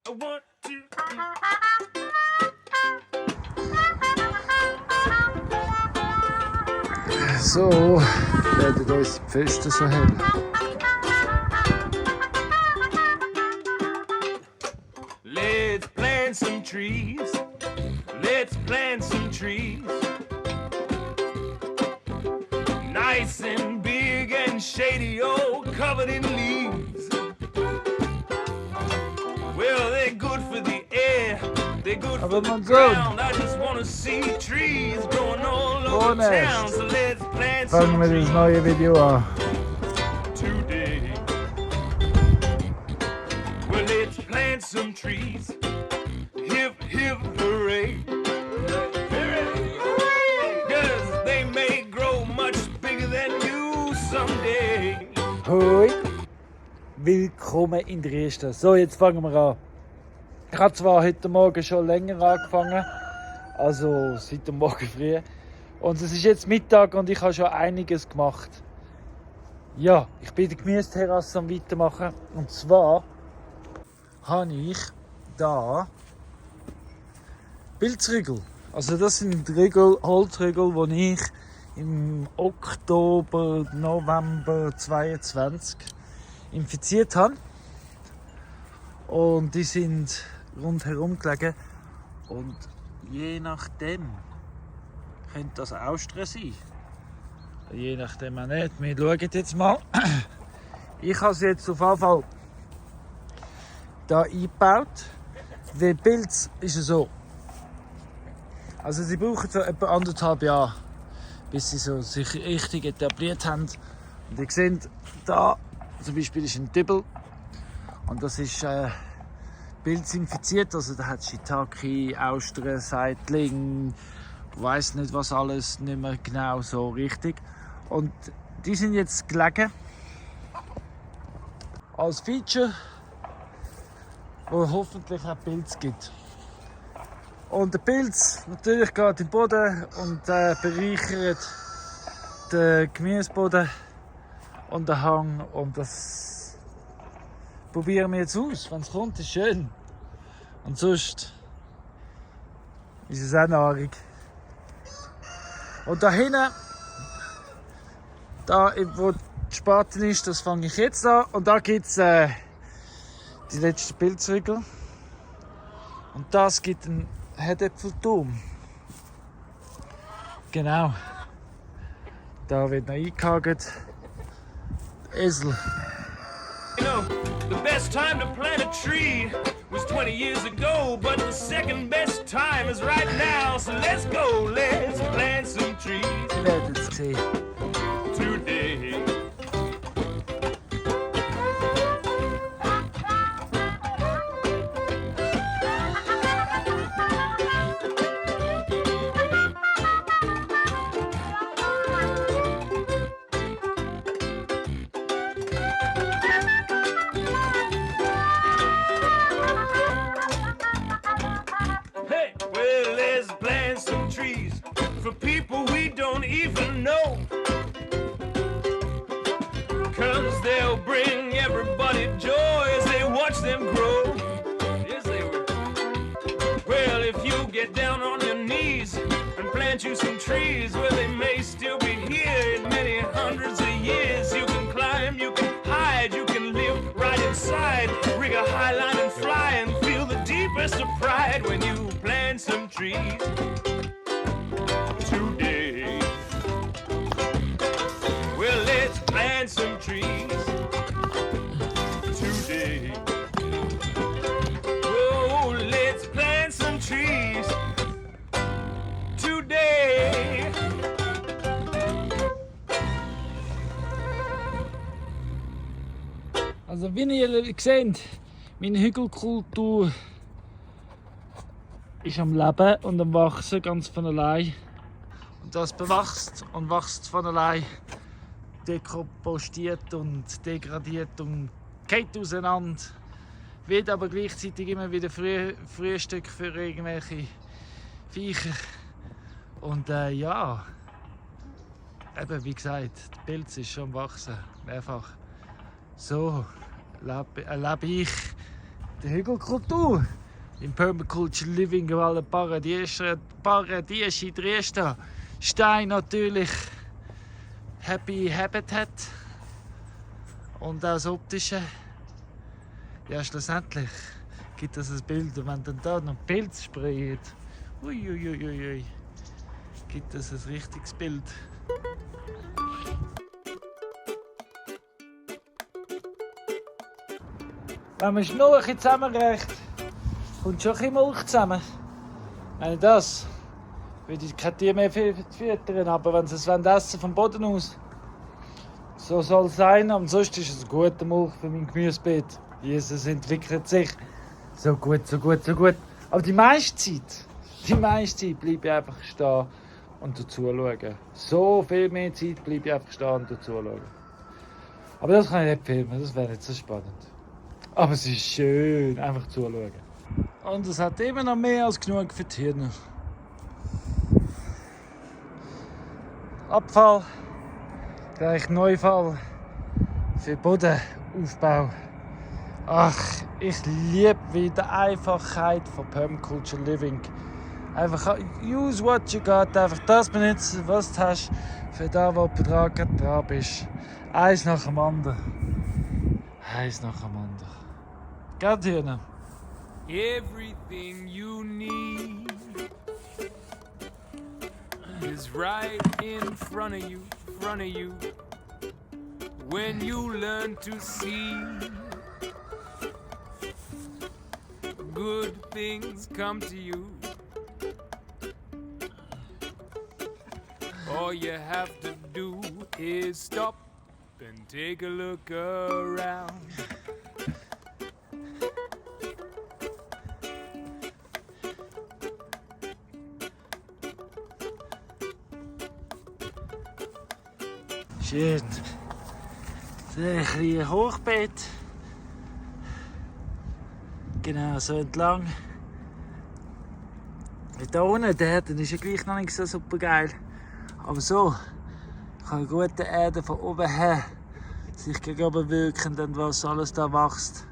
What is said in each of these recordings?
So werden uns die Pfosten so hell. Let's plant some trees. Let's plant some trees. Nice and big and shady, all covered in leaves. Well, they're good for the air. They're good for the ground. I just want to see trees growing all over town. So let's plant some Fangen wir das neue Video an. today. Well, let's plant some trees. Hip, hip, hooray. Cause they may grow much bigger than you someday. Hoi! Willkommen in Drieschta. So, jetzt fangen wir an. Ich habe zwar heute Morgen schon länger angefangen, also seit dem Morgen früh. Und es ist jetzt Mittag und ich habe schon einiges gemacht. Ja, ich bin in der Gemüse Terrasse am Weitermachen. Und zwar habe ich da Pilzrügel. Also das sind Rügel, Holzrügel, die ich im Oktober, November 2022 infiziert habe. Und die sind rundherum gelegen. Und je nachdem könnte das Austern sein. Je nachdem auch nicht. Wir schauen jetzt mal. Ich habe sie jetzt auf jeden Fall hier eingebaut. Der Pilz ist so. Also sie brauchen so etwa 1,5 Jahre, bis sie so sich richtig etabliert haben. Und ihr seht, da zum Beispiel ist ein Dübel. Und das ist pilzinfiziert, also da hat Shiitake, Austern, Seitling, weiß nicht was alles, nicht mehr genau so richtig. Und die sind jetzt gelegen als Feature, wo hoffentlich auch Pilz gibt. Und der Pilz natürlich geht in den Boden und bereichert den Gemüseboden und den Hang. Und das probieren wir jetzt aus. Wenn es kommt, ist schön. Und sonst ist es auch Nahrung. Und da hinten, da wo die Spaten ist, das fange ich jetzt an. Und da gibt es die letzten Pilzrügel. Und das gibt einen Kartoffel Turm. Genau. Da wird noch eingehakt. Esel. You know, the best time to plant a tree was 20 years ago, but the second best time is right now. So let's go, let's plant some trees Ihr werdet es sehen. today. Hey, well, let's plant some trees for people we don't even know. Cause they'll bring everybody joy as they watch them grow. Yes, they will. Well, if you get down on your knees and plant you some trees, well, they may still be here in many hundreds of years. You can climb, you can hide, you can live right inside. Rig a high line and fly and feel the deepest of pride when you plant some trees today. Well, let's plant some trees today. Oh, let's plant some trees today. Also wie ihr seht, meine Hügelkultur ist am Leben und am Wachsen ganz von allein. Und das bewachst und wächst von allein, dekompostiert und degradiert und geht auseinander. Wird aber gleichzeitig immer wieder Frühstück für irgendwelche Viecher. Und ja, eben wie gesagt, der Pilz ist schon am Wachsen, mehrfach. So lebe ich der Hügelkultur. Im Permakultur Living alle Paradischi Drieschta. Stein natürlich Happy Habitat. Und auch das Optische. Ja, schlussendlich gibt es ein Bild. Und wenn dann da noch Pilz sprayt, uiuiuiui, gibt es ein richtiges Bild. Wenn man Schnurchen zusammenrechnet, kommt schon ein bisschen Milch zusammen. Wenn das würde ich kein Tier mehr füttern, aber wenn sie es essen vom Boden aus, so soll es sein. Und sonst ist es eine gute Milch für mein Gemüsebeet. Jesus entwickelt sich. So gut, so gut, so gut. Aber die meiste Zeit bleibe ich einfach stehen und dazu schauen. So viel mehr Zeit bleibe ich einfach stehen und dazu schauen. Aber das kann ich nicht filmen, das wäre nicht so spannend. Aber es ist schön, einfach zuschauen. Und es hat immer noch mehr als genug für die Hirne. Abfall, gleich Neufall für Bodenaufbau. Ach, ich liebe wieder die Einfachheit von Permaculture Living. Einfach use what you got, einfach das benutzen, was du hast, für das, wo du dran bist. Eins nach dem anderen. Eins nach dem anderen. Geht hier. Everything you need is right in front of you, when you learn to see. Good things come to you. All you have to do is stop and take a look around. Schön. Ein kleines Hochbeet. Genau, so entlang. Da unten, der ist ja gleich noch nicht so super geil. Aber so kann eine gute Erde von oben her sich gegenüber wirken, dann was alles da wächst.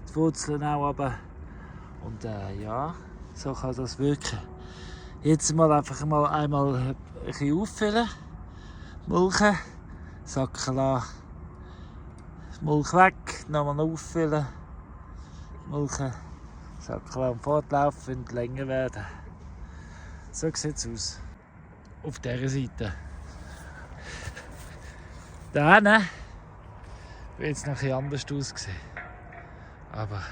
Die Wurzeln auch runter. Und ja, so kann das wirken. Jetzt einfach einmal ein bisschen auffüllen. Mulchen, sacken lassen. Mulch weg, nochmal auffüllen. Mulchen, sacken lassen und fortlaufen und länger werden. So sieht es aus. Auf dieser Seite. Da hinten wird es noch etwas anders aussehen. Aber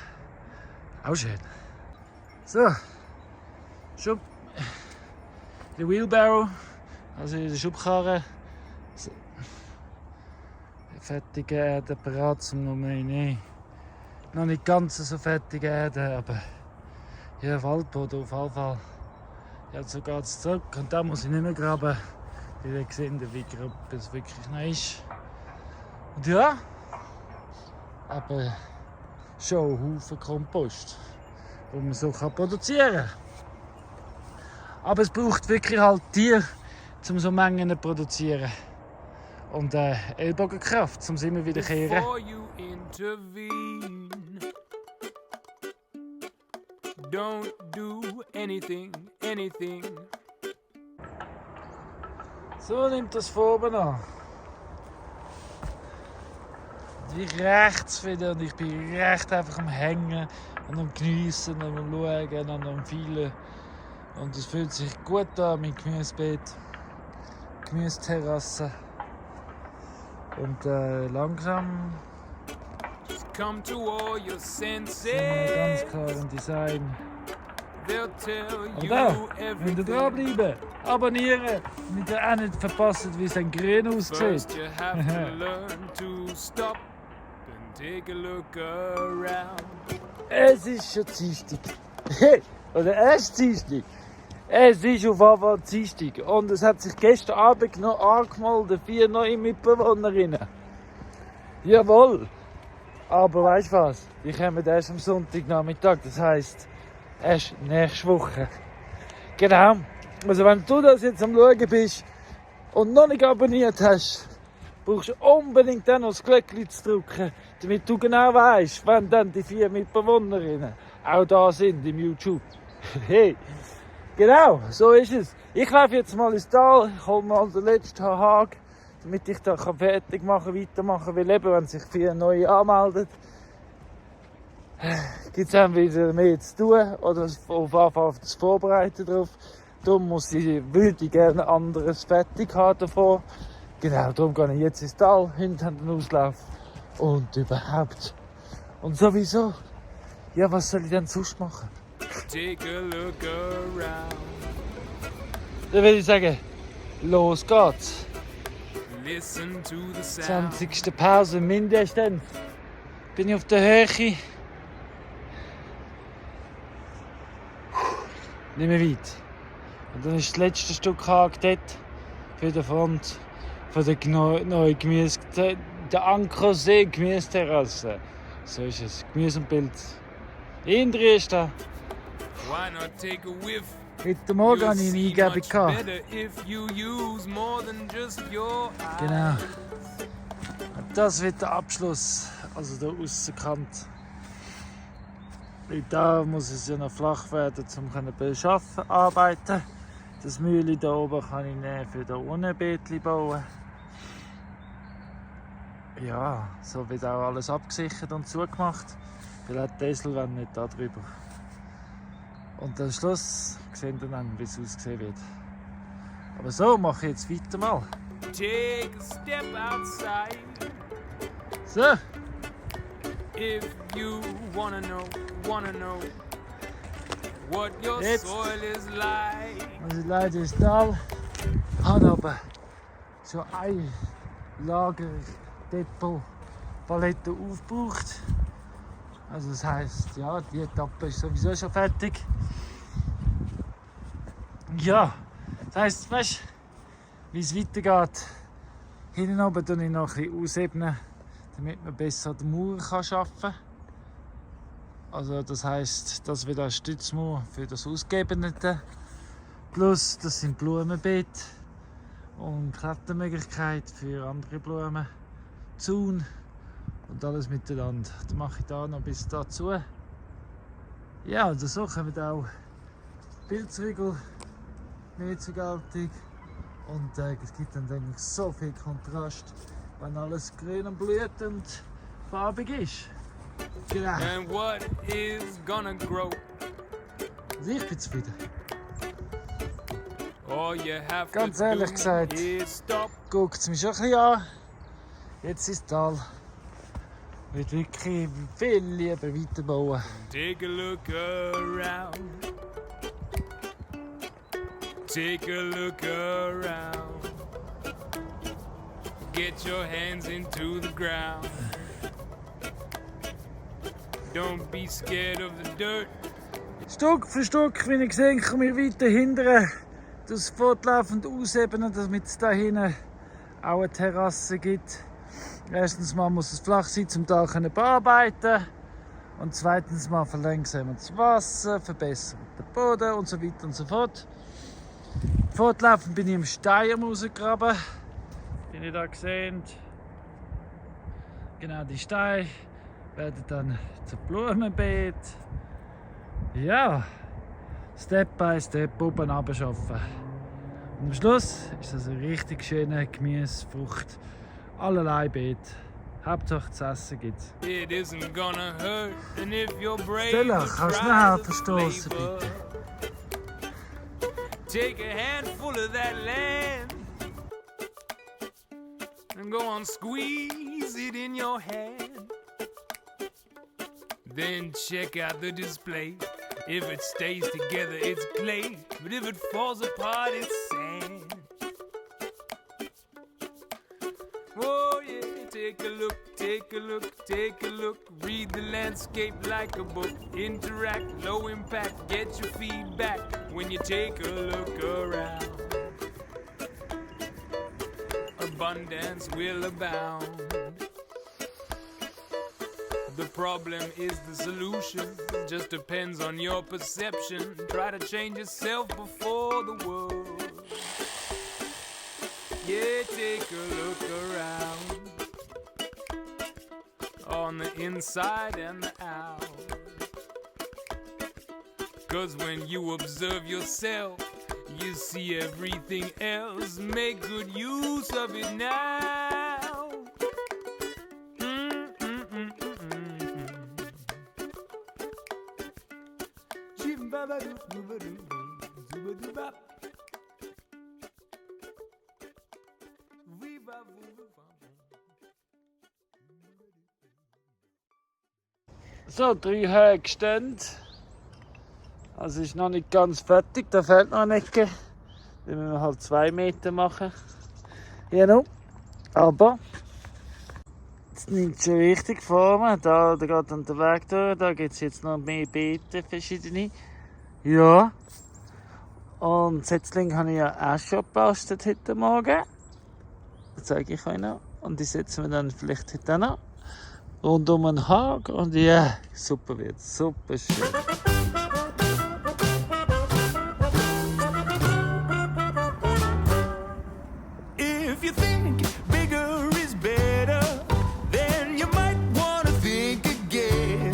auch schön. So, Schub. Der Wheelbarrow, also in der Schubkarre. Fettige Erde bereit zum Nehmen. Noch nicht ganz so fettige Erde, aber ja, Waldboden auf jeden Fall. Ja, so geht es zurück und da muss ich nicht mehr graben. Wir sehen, wie grob es wirklich noch ist. Und ja, aber schon ein Haufen Kompost, den man so produzieren kann. Aber es braucht wirklich halt Tiere, um so Mengen zu produzieren. Und Ellbogenkraft, um es immer wieder zu kehren. Don't do anything. So nimmt das Formen an. Und ich rechts wieder und ich bin recht einfach am Hängen und am Geniessen und am Schauen und am Feilen. Und es fühlt sich gut an, mein Gemüsebeet, Gemüse Terrasse. Und langsam Come to all your senses. ganz klar im Design. They'll tell Und you da, wenn ihr everything. dranbleiben, abonnieren, damit ihr auch nicht verpasst, wie es dann grün aussieht. First you have to learn to stop and take a look around. Es ist schon Dienstag. Oder erst Dienstag. Es ist auf jeden Fall Dienstag. Und es hat sich gestern Abend noch angemeldet, 4 neue Mitbewohnerinnen. Jawohl. Aber weißt du was? Die kommen erst am Sonntagnachmittag. Das heisst, erst nächste Woche. Genau. Also wenn du das jetzt am Schauen bist und noch nicht abonniert hast, brauchst du unbedingt dann noch das Glöckchen zu drücken, Damit du genau weißt, wenn dann die 4 Mitbewohnerinnen auch da sind im YouTube. Hey, genau, so ist es. Ich laufe jetzt mal ins Tal, ich hole mal den letzten Hag, damit ich da fertig machen, weitermachen. Weil eben, wenn sich 4 neue anmelden, gibt es dann wieder mehr zu tun oder auf das Vorbereiten drauf. Darum würde ich gerne anderes fertig haben davon. Genau, darum gehe ich jetzt ins Tal, hinten den Auslauf und überhaupt. Und sowieso, ja, was soll ich denn sonst machen? Take a look around. Dann würde ich sagen, los geht's. Listen to the sound. 20. Pause mindestens. Bin ich auf der Höhe. Nicht mehr weit. Und dann ist das letzte Stück Hag dort für den Front von der neuen Gemüse, der Ann-Jose Terrasse. So ist es. Gemüse und Pilz. In Drieschta. Why not take a whiff? Heute Morgen hatte ich eine Eingebung gehabt. Genau. Und das wird der Abschluss, also der Aussenkant. Weil da muss es ja noch flach werden, um beschaffen arbeiten. Das Mühle da oben kann ich nehmen für da unten ein Beetchen bauen. Ja, so wird auch alles abgesichert und zugemacht. Vielleicht die Esel wollen nicht da drüber. Und am Schluss sehen wir dann, wie es aussehen wird. Aber so mache ich jetzt weiter mal. Take a step outside. So. If you wanna know what your Jetzt. soil is like. Also leider ins Tal. Habe aber schon ein Lager Depot Palette aufgebraucht. Also das heisst, ja, die Etappe ist sowieso schon fertig. Ja, das heisst, weißt du, wie es weitergeht. Hinten oben tue ich noch ein bisschen aushebnen, damit man besser die Mauer arbeiten kann. Also das heisst, das wird eine Stützmauer für das Ausgeebnete. Plus, das sind Blumenbeete und Klettermöglichkeit für andere Blumen. Zaun und alles miteinander. Dann mache ich da noch bis dazu. Ja, und so kommen auch Pilzriegel mehr zur Geltung. Und es gibt dann denke ich, so viel Kontrast, wenn alles grün und blüht und farbig ist. Genau. And what is gonna grow? Also ich bin zufrieden. All you have Ganz to ehrlich do gesagt, is stop. guckt es mich schon ein bisschen an. Jetzt ist Tal. Ich würde wirklich viel lieber weiterbauen. Take a look around. Take a look around. Get your hands into the ground. Don't be scared of the dirt. Stück für Stück, wie ich sehe, komme ich weiter hindern. Das fortlaufend aushebnen, damit es da hinten auch eine Terrasse gibt. Erstens mal muss es flach sein, um da bearbeiten. Und zweitens mal verlangsamen das Wasser, verbessern den Boden und so weiter und so fort. Fortlaufend bin ich im Stein rausgegraben. Wie ihr da gesehen. Genau die Steine werden dann zu Blumenbeet. Ja, Step by Step oben runterschaffen. Und am Schluss ist das ein richtig schöner Gemüse, Frucht, allerlei Beet. Hauptsache zu essen gibt es. It isn't gonna hurt, and if you're brave, Stella, to kannst du try mir the verstoßen, flavor. bitte? Take a handful of that land and go on squeeze it in your hand. Then check out the display. If it stays together, it's clay. But if it falls apart, it's sand. Oh yeah, take a look, take a look, take a look. Read the landscape like a book. Interact, low impact, get your feedback when you take a look around. Abundance will abound. The problem is the solution. Just depends on your perception. Try to change yourself before the world. Yeah, take a look around. on the inside and the out. 'Cause when you observe yourself, you see everything else. Make good use of it now. So, 3 Höhe stehen. Also ist noch nicht ganz fertig, da fehlt noch eine Ecke. Da müssen wir halt 2 Meter machen. Genau. Aber es nimmt schon richtig Formen. Da geht dann der Weg durch, da gibt es jetzt noch mehr Beete, verschiedene. Ja. Und Setzlinge habe ich ja auch schon gebastelt heute Morgen. Das zeige ich euch noch. Und die setzen wir dann vielleicht heute auch noch. Rund um den Hag. Und ja, super wird super schön. If you think bigger is better, then you might wanna think again.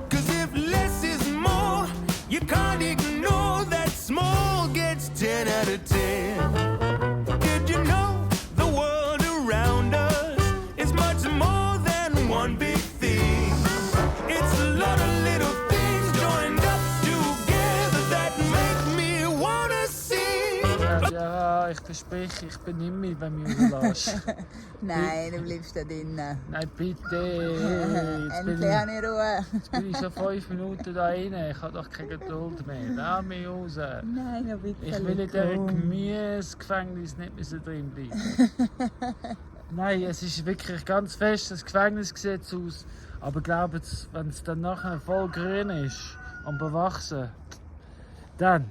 'Cause if less is more, you can't ignore that small gets 10 out of 10. Did you know the world around us is much more than one big thing? It's a lot of little things joined up together that make me wanna sing. Ja, ich verspreche, ich bin nicht mehr, wenn du mich rauslässt. Nein, du bleibst da drinnen. Nein, bitte. Endlich habe ich Ruhe. Jetzt bin ich schon 5 Minuten da rein. Ich habe doch keine Geduld mehr. Lass mich raus. Nein, noch bitte. Ich will in diesem Gemüsegefängnis nicht mehr so drin bleiben. Nein, es ist wirklich ganz fest. Das Gefängnis sieht so aus. Aber glaubt, wenn es dann nachher voll grün ist und bewachsen, dann.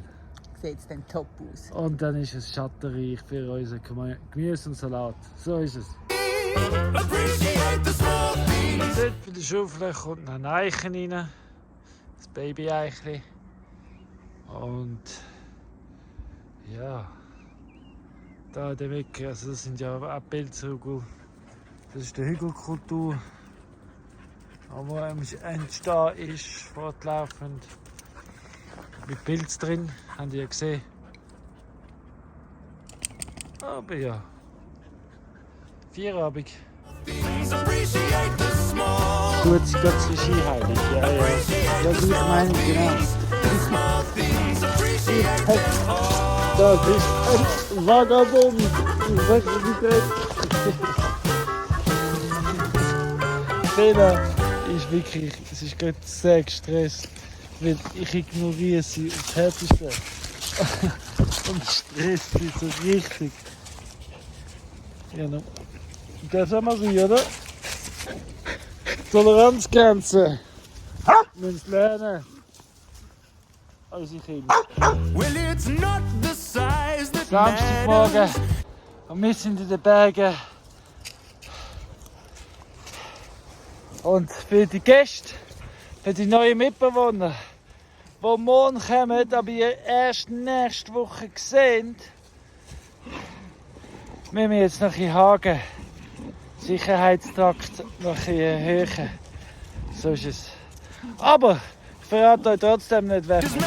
Sieht es dann top aus. Und dann ist es schattenreich für unsere Gemüse und Salat. So ist es. Dort bei der Schaufel kommt noch ein Eichen rein. Das Baby-Eichli. Und ja, da in der Ecke, also das sind ja auch Pilzhügel. Das ist die Hügelkultur, wo entstande ist, fortlaufend. Mit Pilz drin, habt ihr ja gesehen. Aber ja, Feierabend. Gut, sie geht zur Skiheilig. Ja, ja. Ja, die meine ich genau. Das ist ein Vagabund. Ich sag dir nicht. Fehler ist wirklich, es ist gerade sehr gestresst. Weil ich ignoriere sie aufs Härteste. Und stresst sie so richtig. Genau. Das haben wir sie, oder? Toleranzgrenze. Wir müssen lernen. Unsere Kinder. Samstagmorgen. Und wir sind in den Bergen. Und für die Gäste, für die neuen Mitbewohner, die morgen kommen, aber ihr erst nächste Woche sehen, müssen wir jetzt noch in Hagen Sicherheitstrakt noch erhöhen. So ist es. Aber ich verrate euch trotzdem nicht, wer kommt.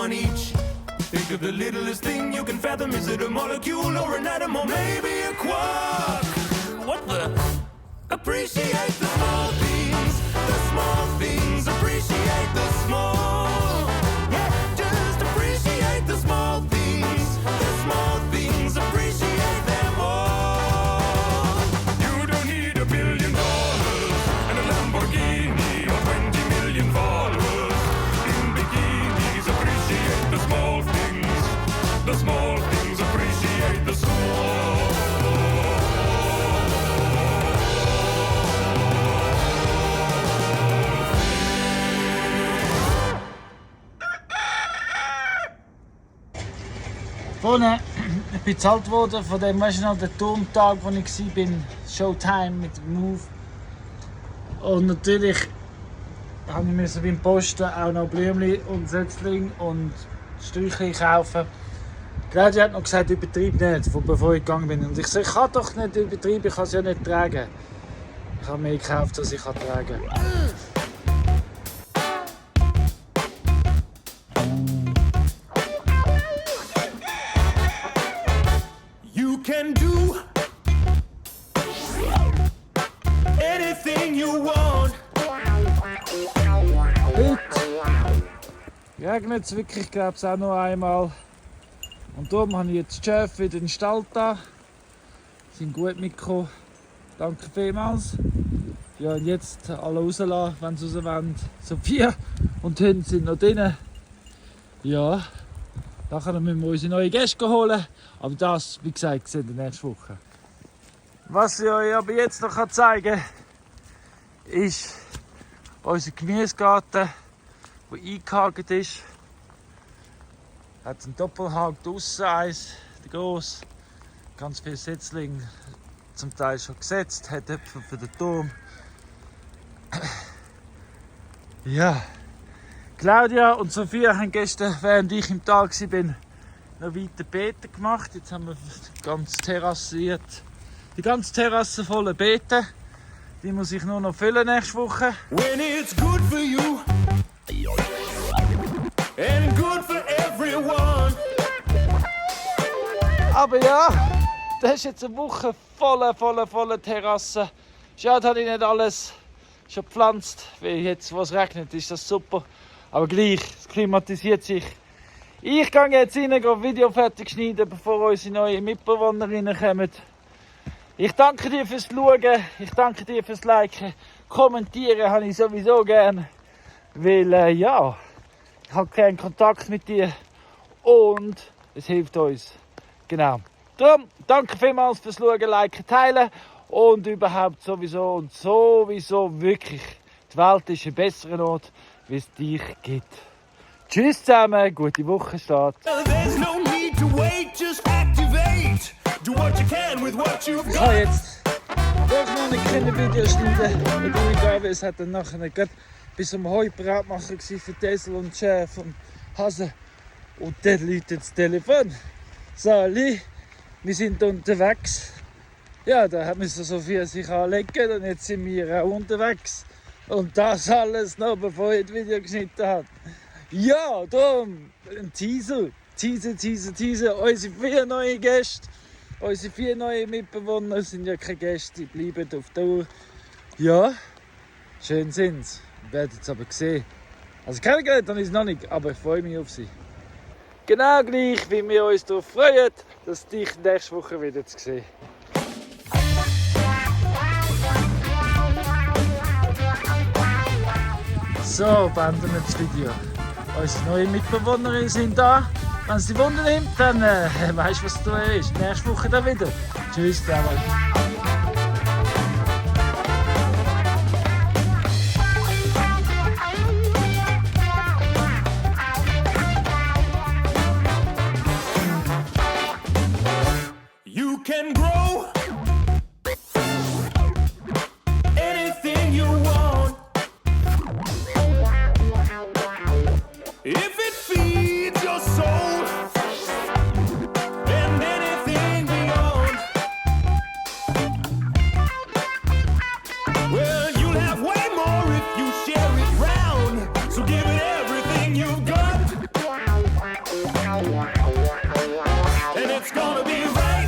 Each. Think of the littlest thing you can fathom. Is it a molecule or an atom or maybe a quark? What the? Appreciate the small things, appreciate the small. Yeah, just appreciate the small things, appreciate them all. You don't need $1 billion and a Lamborghini or 20 million followers in bikinis. Appreciate the small things, appreciate the small. Vorne, ich bin bezahlt worden von dem, weißt du noch, der Turmtag, wo ich war, Showtime mit dem Move. Und natürlich habe ich beim Posten auch noch Blümchen und Setzling und Sträuchchen kaufen. Claudia hat noch gesagt, übertreib nicht, bevor ich gegangen bin. Und ich sage, ich kann doch nicht übertreiben, ich kann es ja nicht tragen. Ich habe mehr gekauft, als ich tragen kann. You can do anything you want. Heute regnet es wirklich, glaube ich, auch noch einmal. Und darum habe ich jetzt die Chef wieder in den Stall da. Sie sind gut mitgekommen. Danke vielmals. Ja, und jetzt alle rauslassen, wenn sie raus wollen. Sophia und die Hunde sind noch drin. Ja, nachher müssen wir unsere neuen Gäste holen. Aber das, wie gesagt, sehen wir nächste Woche. Was ich euch aber jetzt noch zeigen kann, ist unser Gemüsegarten, der eingehakt ist. Hat einen Doppelhag draussen, eins, der gross, ganz viele Setzlinge, zum Teil schon gesetzt, hat Äpfel für den Turm. Ja, Claudia und Sophia haben gestern, während ich im Tal war, noch weiter Beete gemacht. Jetzt haben wir die ganze Terrasse voller Beete. Die muss ich nur noch füllen nächste Woche. When it's good for you and good for everyone. Aber ja, das ist jetzt eine Woche voller Terrasse. Schade, habe ich nicht alles schon gepflanzt, weil jetzt, wo es regnet, ist das super. Aber gleich, es klimatisiert sich. Ich gehe jetzt rein, gehe Video fertig schneiden, bevor unsere neuen Mitbewohnerinnen kommen. Ich danke dir fürs Schauen, ich danke dir fürs Liken. Kommentieren habe ich sowieso gerne, weil ja, ich habe keinen Kontakt mit dir und es hilft uns. Genau. Darum, danke vielmals fürs Schauen, Liken, Teilen und überhaupt sowieso wirklich. Die Welt ist ein besserer Ort, wie es dich gibt. Tschüss zusammen, gute Wochenstart. There's no need to wait, just activate. Do what you can with what you've Ich got. kann jetzt doch noch ein kleines Video schneiden. Und ich glaube, es hat dann nachher gerade bis zum Heubrot machen für Tessel und Chef und Hase. Und dann läutet das Telefon. Sali, wir sind unterwegs. Ja, da müssen Sophia sich anlegen und jetzt sind wir auch unterwegs. Und das alles noch, bevor ich das Video geschnitten habe. Ja, darum ein Teaser. Unsere 4 neue Gäste, unsere 4 neue Mitbewohner sind ja keine Gäste, die bleiben auf Dauer. Ja, schön sind's. Ihr werdet es aber sehen. Also kennengelernt habe ich es noch nicht, aber ich freue mich auf sie. Genau gleich, wie wir uns darauf freuen, dass dich nächste Woche wieder zu sehen. So, beenden wir das Video. Unsere neuen Mitbewohnerinnen sind da. Wenn es dich Wunder nimmt, dann weißt du, was du ist. Nächste Woche dann wieder. Tschüss, zusammen. You can grow anything you want if it feeds your soul and anything beyond. Well, you'll have way more if you share it round. So give it everything you've got, and it's gonna be right.